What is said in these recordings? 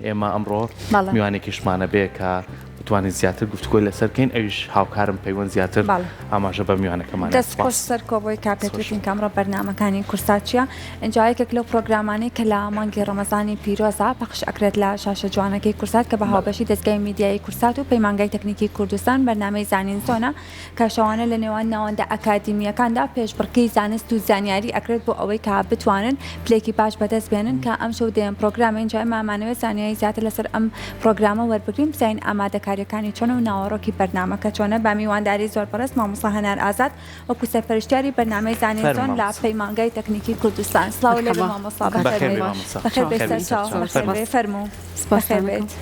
ئێمە ئەمڕۆ میوانێکیشمانە بێ کە بتوانین زیاتر گفتوگۆی لەسەر بکەین ئەویش هاوکارم پەیوەند زیاتر ئاماژە بە میوانەکەمان. دەست خۆش سەرکۆ بۆی کا پێت وتین کە ئەمڕۆ بەرنامەکانی کورسات چیە ئینجا یەکێک لەو پرۆگرامانەی کە لە مانگی ڕەمەزانی پیرۆزا پەخش ئەکرێت لە شاشە جوانەکەی کورسات کە بە هاوبەشی دەزگای میدیایی کورسات و پەیمانگای تەکنیکی کوردستان بەرنامەی زانین زۆنە کە شەوانە لە نێوان ناوەندە ئەکادیمییەکاندا پێشبڕکێی زانست و زانیاری ئەکرێت بۆ ئەوەی کە بتوانن پلەیەکی باش بەدەست بێنن کە ئەمشەو دەیەم پرۆگرامە ئینجا ئێمە ئەمانەوێت زانیاری زیاتر لەسەر ئەم پرۆگرامە وەربگرین بزانین ئامادەکارییەکانی چۆنە و ناوەڕۆکی بەرنامەکە چۆنە بە میوانداری زۆر بەڕێز مامۆستا هەنار ئازاد وەکو سەرپەرشتیاری بەرنامەی زانین زۆن لە پەیمانگای تەکنیکی کوردستان. سڵاو لێبێ مامۆستا بەخێر بێیت. بەخێر بێیت سەرچاو. بەخێر بێی فەرموو. بەخێر بێیت.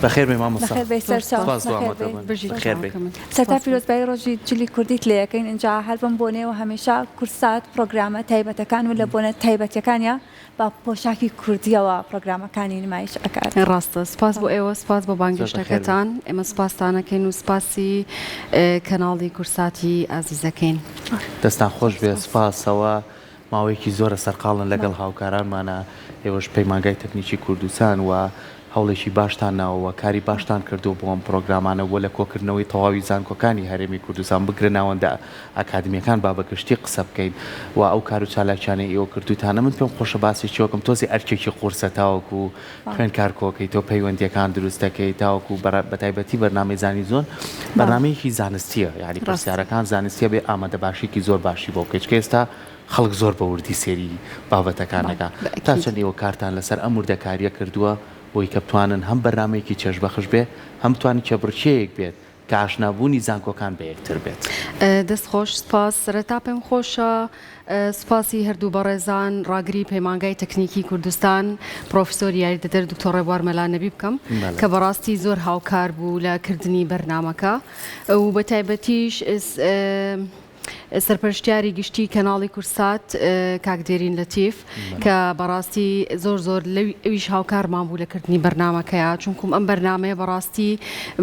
بەخێر بێی مامۆستا. بەخێر بێی سەرچاو. سپاس بۆ ئامادەبوون. بەخێر بێی. سەرەتا پیرۆزبایی ڕۆژی جلی کوردیت لێ ئەکەین ئینجا هەر بەم بۆنەیەوە هەمیشە کوردسات پرۆگرامە تایبەتەکان و لە بۆنە تایبەتیەکانیا بە پۆشاکی کوردیەوە پرۆگرامەکانی نمایش ئەکات. ڕاستە سوپاس بۆ ئێوە سوپاس بۆ بانگهێشتەکەتان ئێمە سوپاستان ئەکەین و سوپاسی کەناڵی کوردساتی ئازیزەکەین. دەستان خۆش بێ سوپاسەوە ماوەیەکی زۆرە سەرقاڵن لەگەڵ هاوکارانمانا ئێوەش پەیمانگای تەکنیکی کوردستان و هەوڵێکی باشتان ناوە و کاری باشتان کردووە بۆ ئەم پڕۆگرامانە و لە کۆکردنەوەی تەواوی زانکۆکانی هەرێمی کوردستان بگرە ناوەندە ئەکادمیەکان با بە گشتی قسە بکەین و ئەو کار و چالاکیانەی ئێوە کردووتانە من پێم خۆشە باسێکی وەکم تۆزێ ئەرکێکی قورسە تاوەکو خوێندکار کۆکەیتەوە پەیوەندیەکان دروست دەکەی تاوەکو بە تایبەتی بەرنامەی زانی زۆن بەرنامەیەکی زانستیە یانی پرسیارەکان زانستیە بێ ئامادەباشیکی زۆر باشی بۆ بکەیت چونکە ئێستا خەڵک زۆر بە وردی سەیری بابەتەکان دەکا تا چەند ئێوە کارتان لەسەر ئەم وردەکاریە کردووە بۆی کە بتوانن هەم بەرنامەیەکی چێژبەخش بێ هەم بتوانن کێبڕکێیەک بێت کە ئاشنابوونی زانکۆکان بە یەکتر بێت. دەست خۆش سپاس سەرەتا پێم خۆشە سپاسی هەردوو بەڕێزان ڕاگری پەیمانگای تەکنیکی کوردستان پڕۆفیسۆری یاریدەدەر دکتۆر ڕێبوار مەلا نەبی بکەم کە بەڕاستی زۆر هاوکار بوو لە کردنی بەرنامەکە و بەتایبەتیش سەرپەرشتیاری گشتی کەناڵی کورسات کاک دێرین لەتیف کە بەڕاستی زۆر زۆر لەوی ئەویش هاوکارمان بوو لە کردنی بەرنامەکەیا چونکوم ئەم بەرنامەیە بەڕاستی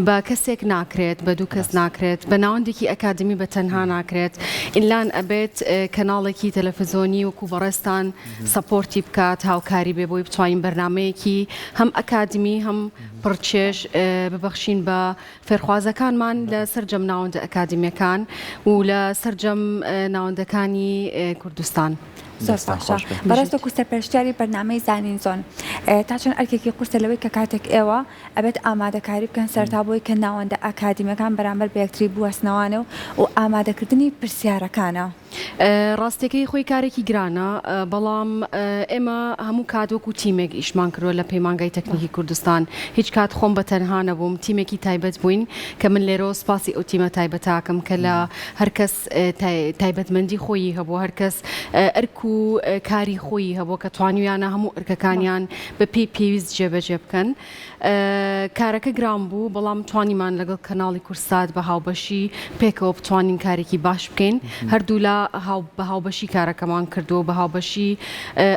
بە کەسێک ناکرێت بە دوو کەس ناکرێت بە ناوەندێکی ئەکادمی بە تەنها ناکرێت ئینلان ئەبێت کەناڵێکی تەلەفزۆنی وەکو بەڕێزتان support ی بکات هاوکاری بێ بۆی بتوانین بەرنامەیەکی هەم ئەکادمی هەم پڕچێژ ببەخشین بە فێرخوازەکانمان لە سەرجەم ناوەندە ئەکادیمیەکان و لە سەرجەم ناوەندەکانی کوردستان. زۆر باشە بەڕێز وەکو سەرپەرشتیاری بەرنامەی زانین زۆن تا چەند ئەرکێکی قورسە لەوەی کە کاتێک ئێوە ئەبێت ئامادەکاری بکەن سەرەتا بۆی کە ناوەندە ئەکادیمیەکان بەرامبەر بە یەکتری بوەستنەوانە و ئامادەکردنی پرسیارەکانە؟ ڕاستیەکەی خۆی کارێکی گرانە بەڵام ئێمە هەموو کات وەکو تیمێک ئیشمان کردوە لە پەیمانگای تەکنیکی کوردستان هیچ کات خۆم بە تەنها نەبووم تیمێکی تایبەت بووین کە من لێرەوە سوپاسی ئەو تیمە تایبەتاکەم کە لە هەر کەس تایبەتمەندی خۆیی هەبوو هەر کەس ئەرک و کاری خۆیی هەبوو کە توانیویانە هەموو ئەرکەکانیان بە پێی پێویست جێبەجێ بکەن. کارەکە گران بوو، بەڵام توانیمان لەگەڵ کەناڵی کوردسات بە هاوبەشی پێکەوە بتوانین کارێکی باش بکەین. هەردوولا بە هاوبەشی کارەکەمان کردووە و بە هاوبەشی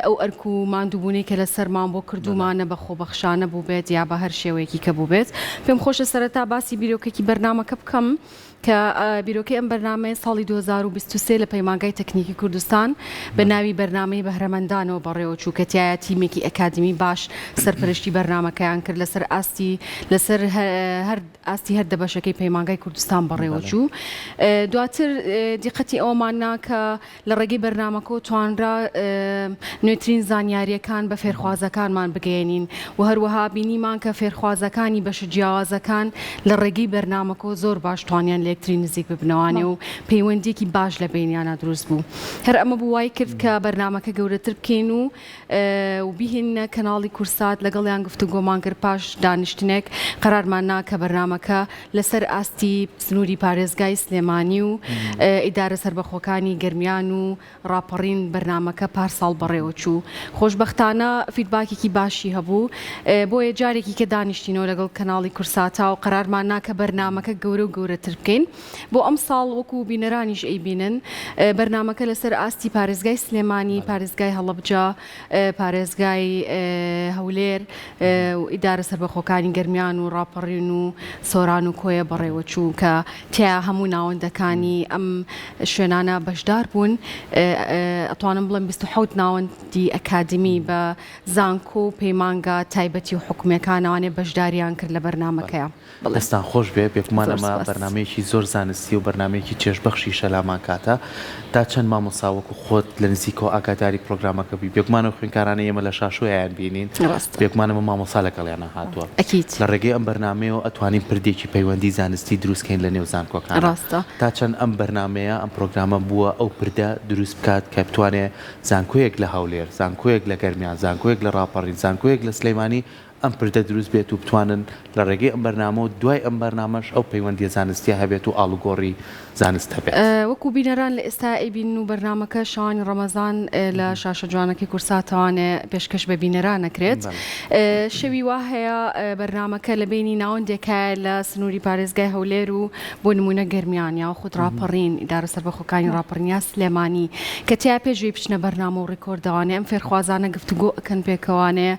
ئەو ئەرک و ماندووبوونەی کە لەسەرمان بۆ کردوومانە بە خۆبەخشانە بووبێت یا بە هەر شێوەیەکی کە بووبێت. پێم خۆشە سەرەتا باسی بیرۆکەکی بەرنامەکە بکەم. کە بیرۆکەی ئەم بەرنامەیە ساڵی 2023 لە پەیمانگای تەکنیکی کوردستان بە ناوی بەرنامەی بەهرەمەندانەوە بەڕێوەچوو کە تیایا تیمێکی ئەکادیمی باش سەرپەرشتی بەرنامەکەیان کرد لەسەر ئاستی لەسەر هەر ئاستی هەر دە بەشەکەی پەیمانگای کوردستان بەڕێوەچوو دواتر دیقەتی ئەوەمان نا کە لە ڕێگەی بەرنامەکەوە توانرا نوێترین زانیارییەکان بە فێرخوازەکانمان بگەیەنین و هەروەها بینیمان کە فێرخوازەکانی بەشە جیاوازەکان لە ڕێگەی بەرنامەکەوە زۆر باش توانیان لە یەکتری نزیک ببنەوانێ و پەیوەندییەکی باش لە بەینیانا دروست بوو. هەر ئەمە بوو وای کرد کە بەرنامەکە گەورەتر بکەین و و بیهێنینە کەناڵی کورسات لەگەڵیان گفتوگۆمان کرد پاش دانیشتنێک قەرارمان نا کە بەرنامەکە لەسەر ئاستی سنووری پارێزگای سلێمانی و ئیدارە سەربەخۆکانی گەرمیان و ڕاپەڕین بەرنامەکە پارساڵ بەڕێوەچوو خۆشبەختانە فیدباکێکی باشی هەبوو بۆیە جارێکی کە دانیشتینەوە لەگەڵ کەناڵی کورساتا و قەرارمان نا کە بەرنامەکە گەورە و گەورەتر بکەین بۆ ئەمساڵ وەکو بینەرانیش ئەیبینن بەرنامەکە لەسەر ئاستی پارێزگای سلێمانی، پارێزگای هەڵەبجە، پارێزگای هەولێر و ئیدارە سەربەخۆکانی گەرمیان و ڕاپەڕین و سۆران و کۆیە بەڕێوەچوو کە تیا هەموو ناوەندەکانی ئەم شوێنانە بەش. بەشدار بوون ئەتوانم بڵێم 27 ناوەندی ئەکادمی بە زانکۆ و پەیمانگا تایبەتی و حکومیەکانەوانێ بەشداریان کرد لە بەرنامەکەیا. بەڵێ. دەستان خۆش بێ، بێگومان ئەمە بەرنامەیەکی زۆر زانستی و بەرنامەیەکی چێژبەخشیشە لامان کاتە. تا چەند مامۆستا وەکو خۆت لە نزیکەوە ئاگاداری پرۆگرامەکە بووی؟ بێگومان ئەو خوێندکارانەی ئێمە لە شاشۆ ئەیانبینین، بێگومان ئەمە مامۆستا لەگەڵیانا هاتووە. لە ڕێگەی ئەم بەرنامەیەوە ئەتوانین پردێکی پەیوەندی زانستی دروست کەین لە نێو زانکۆکانا. تا چەند ئەم بەرنامەیە، ئەم پرۆگرامە بووە ئەو پردە دروست بکات کە بتوانێ زانکۆیەک لە هەولێر، زانکۆیەک لە گەرمیان، زانکۆیەک لە ڕاپەڕین، زانکۆیەک لە سلێمانی ئەم پردە دروست بێت و بتوانن لە ڕێگەی ئەم بەرنامە و دوای ئەم بەرنامەش ئەو پەیوەندییە زانستییە هەبێت و ئاڵوگۆڕی زانست هەبێت. وەکو بینەران لە ئێستا ئەیبینن و بەرنامەکە شەوانی ڕەمەزان لە شاشە جوانەکەی کورساتەوانێ پێشکەش بە بینەران ئەکرێت. شەوی وا هەیە بەرنامەکە لە بەینی ناوەندێکایە لە سنووری پارێزگای هەولێر و بۆ نموونە گەرمیان یاخود ڕاپەڕین، ئیدارە سەربەخۆکانی ڕاپەڕین یا سلێمانی کە تیا پێش وی بچنە بەرنامە و ڕیکۆردەوانێ ئەم فێرخوازانە گفتوگۆ ئەکەن پێکەوانێ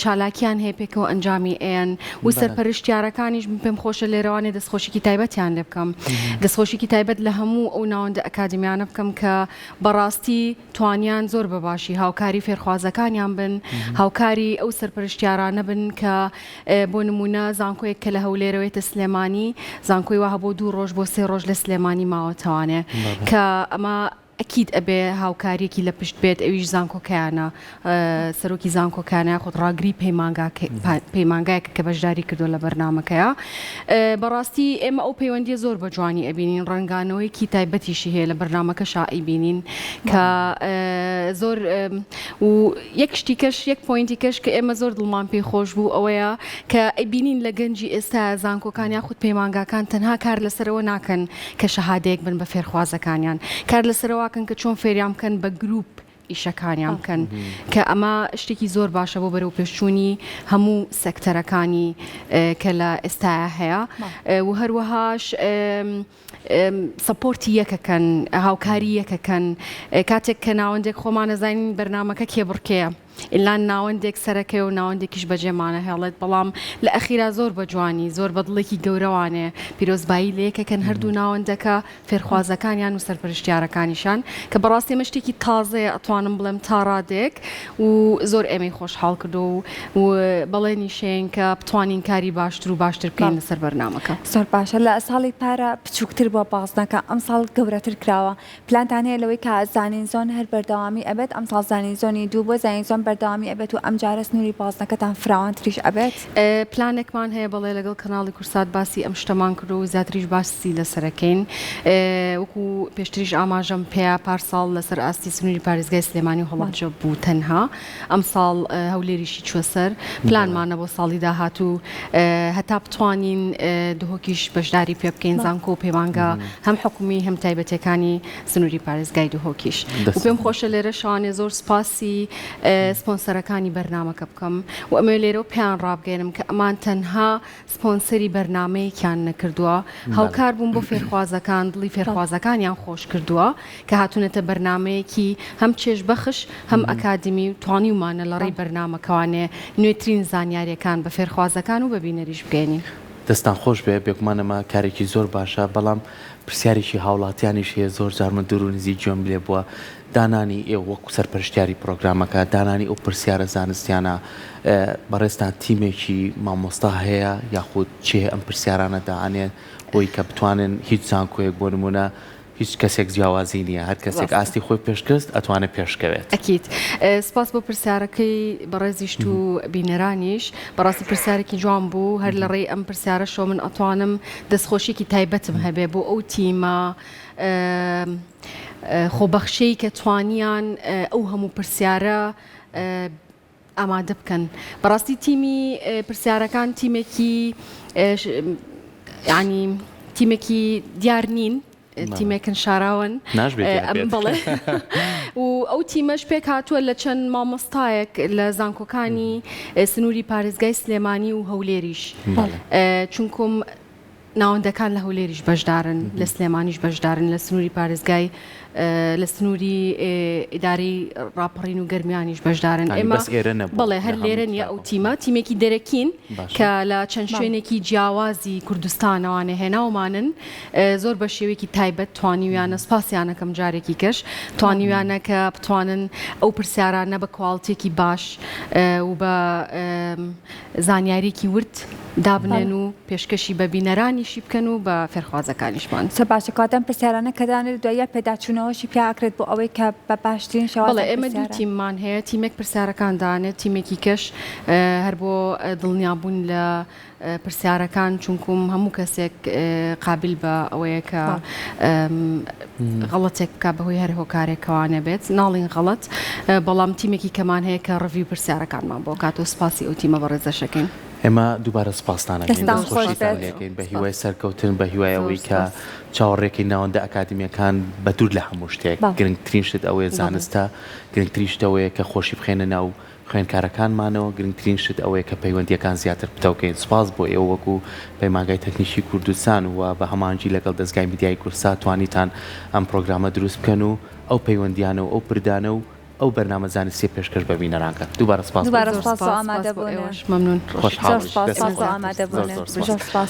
چالاکیان هەیە پێکەوە ئەنجامی ئەیەن و سەرپەرشتیارەکانیش من پێم خۆشە لێرەوانێ دەستخۆشیکی تایبەتیان لێ بکەم دەستخۆشیکی تایبەت لە هەموو ئەو ناوەندە ئەکادیمیانە بکەم کە بەڕاستی توانیان زۆر بە باشی هاوکاری فێرخوازەکانیان بن هاوکاری ئەو سەرپەرشتیارانە بن کە بۆ نمونە زانکۆیەک کە لە هەولێرەوەیتە سلێمانی زانکۆی وا هەبوو دوو ڕۆژ بۆ سێ ڕۆژ لە سلێمانی ماوەتەوانێ کە ئەمە ئەکید ئەبێ هاوکاریەکی لە پشت بێت ئەویش زانکۆکەیانە سەرۆکی زانکۆکانە یاخود ڕاگری پەیمانگایەکە کە بەشداری کردووە لە بەرنامەکەیا بەڕاستی ئێمە ئەو پەیوەندیە زۆر بە جوانی ئەبینین ڕەنگانەوەیەکی تایبەتیشی هەیە لە بەرنامەکەشا ئەیبینین کە زۆر و یەک شتی کەش یەک point ی کەش کە ئێمە زۆر دڵمان پێی خۆش بوو ئەوەیە کە ئەیبینین لە گەنجی ئێستا زانکۆکان یاخود پەیمانگاکان تەنها کار لەسەرەوە ناکەن کە شەهادەیەک بن بە فێرخوازەکانیان کار لەسەرەوە کەن کە چۆن فێریان بکەن بە گروپ ئیشەکانیان بکەن کە ئەمە شتێکی زۆر باشە بۆ بەرەوپێشچوونی هەموو سێکتەرەکانی کە لە ئێستایا هەیە و هەروەهاش support ی یەکەکەن هاوکاری یەکەکەن کاتێک کە ناوەندێک خۆمانەزانین بەرنامەکە کێبڕکێیە ئیلا ناوەندێک سەرەکەیە و ناوەندێکیش بەجێمانەهێڵێت، بەڵام لە ئەخیرا زۆر بە جوانی، زۆر بە دڵێکی گەورەوانێ پیرۆزبایی لە یەکەکەن هەردوو ناوەندەکە، فێرخوازەکانیان و سەرپەرشتیارەکانیشان، کە بەڕاستی ئەمە شتێکی تازەیە ئەتوانم بڵێم تا ڕادەیەک و زۆر ئێمەی خۆشحاڵ کردووە و بەڵێنیشەین کە بتوانین کاری باشتر و باشتر بکەین لەسەر بەرنامەکە. زۆر باشە لە ساڵی پارە بچووکتر بووە بازنەکە ئەمساڵ گەورەتر کراوە پلانتان هەیە لەوەی کە زانین زۆن هەر بەردەوامی ئەبێت ئەمساڵ زانین زۆنی دوو بووە زانین زۆن بەردەوامی ئەبێت و ئەمجارە سنووری بازنەکەتان فراوانتریش ئەبێت؟ پلانێکمان هەیە بەڵێ لەگەڵ کەناڵی کورسات باسی ئەم شتەمان کردووە و زیاتریش باسی لەسەرەکەین وەکو پێشتریش ئاماژەم پێیا پارساڵ لەسەر ئاستی سنووری پارێزگای سلێمانی و هەڵەبجە بوو تەنها ئەمساڵ هەولێریشی چووە سەر، پلانمانە بۆ ساڵی داهاتوو هەتا بتوانین دهۆکیش بەشداری پێ بکەین، زانکۆ و پەیمانگا هەم حکومی هەم تایبەتیەکانی سنووری پارێزگای دهۆکیش. و پێم خۆشە لێرە شوانێ زۆر سوپاسی سپۆنسەرەکانی بەرنامەکە بکەم و ئەمەوێ لێرەوە پێیان ڕابگەیەنم کە ئەمان تەنها سپۆنسەری بەرنامەیەکیان نەکردووە، هاوکار بوون بۆ فێرخوازەکان، دڵی فێرخوازەکانیان خۆش کردووە کە هاتوونەتە بەرنامەیەکی هەم چێژبەخش هەم ئەکادیمی و توانیومانە لە ڕێی بەرنامەکەوانێ نوێترین زانیارییەکان بە فێرخوازەکان و بە بینەریش بگەیەنین. دەستتان خۆش بێ، بێگومان ئەمە کارێکی زۆر باشە، بەڵام پرسیارێکی هاوڵاتیانیش هەیە زۆر جار من دوور و نزیک گوێم لێ بووە، دانانی ئێوە وەکو سەرپەرشتیاری پرۆگرامەکە، دانانی ئەو پرسیارە زانستیانە، بەڕێزتان تیمێکی مامۆستا هەیە یاخود کێ ئەم پرسیارانە دائەنێ بۆی کە بتوانن هیچ زانکۆیەک بۆ نمونە هیچ کەسێک جیاوازی نییە هەر کەسێک ئاستی خۆی پێشکست ئەتوانێت پێشکەوێت. ئەکید. سپاس بۆ پرسیارەکەی بەڕێزیشت و بینەرانیش. بەڕاستی پرسیارێکی جوان بوو. هەر لە ڕێی ئەم پرسیارەشەوە من ئەتوانم دەستخۆشیەکی تایبەتم هەبێ بۆ ئەو تیمە خۆبەخشەی کە توانیان ئەو هەموو پرسیارە ئامادە بکەن. بەڕاستی تیمی پرسیارەکان تیمێکی یانی تیمێکی دیار نین تیمێکن شاراوەن بەڵێ و ئەو تیمەش پێک هاتووە لە چەند مامۆستایەک لە زانکۆکانی سنووری پارێزگای سلێمانی و هەولێریش چونکم. ناوەندەکان لە هەولێریش بەشدارن، لە سلێمانیش بەشدارن، لە سنووری پارێزگای لە سنووری ئیدارەی ڕاپەڕین و گەرمیانیش بەشدارن. ئێمە بەس ئێرە نەبوو. بەڵێ هەر لێرە نییە ئەو تیمە، تیمێکی دەرەکین کە لە چەند شوێنێکی جیاوازی کوردستانەوانێ هێناومانن، زۆر بە شێوەیەکی تایبەت توانیویانە، سوپاسیانەکەم جارێکی کەش، توانیویانە کە بتوانن ئەو پرسیارانە بە کواڵتیەکی باش و بە زانیاریەکی ورد دابنێن و پێشکەشی بە بینەرانیشی بکەن و بە فێرخوازەکانیشمان. زۆر باشە کەواتە ئەم پرسیارانە کە دانرێت دواییا پێداچوونەوەشی پیا ئەکرێت بۆ ئەوەی کە بە باشترین شێواز بەڵێ ئێمە دوو تیممان هەیە تیمێک پرسیارەکان دانێت تیمێکی کەش هەر بۆ دڵنیابوون لە پرسیارەکان چونکوم هەموو کەسێک قابیل بە ئەوەیە کە غەڵەتێک بکا بەهۆی هەر هۆکارێکەوە نەبێت ناڵین غەڵەت بەڵام تیمێکی کەمان هەیە کە ڕڤیو پرسیارەکانمان بۆ کات و سپاسی ئەو تیمە بەڕێزەشەکەین. ئێمە دووبارە سپاستان ئەکەین دەست خۆشیتان لێکەین بە هیوای سەرکەوتن بە هیوای ئەوەی کە چاوەڕێکەین ناوەندە ئەکادیمیەکان بە دوور لە هەموو شتێک گرنگترین شت ئەوەیە زانستە گرنگترین شت ئەوەیە کە خۆشی بخەینە ناو خوێندکارەکانمانەوە، گرنگترین شت ئەوەیە کە پەیوەندییەکان زیاتر پتەو کەین. سوپاس بۆ ئێوە وەکو پەیمانگای تەکنیکی کوردستان و بە هەماهەنگی لەگەڵ دەزگای میدیایی کوردسات توانیتان ئەم پرۆگرامە دروست بکەن و ئەو پەیوەندییانە و ئەو پردانە و ئەو بەرنامە زانستییە پێشکەش بە بینەران کەن. دووبارە سوپاس بۆ دووبارە سوپاس بۆ ئامادەبوونت. خۆشحاڵ بین. دەستت خۆش. زۆر زۆر سوپاس.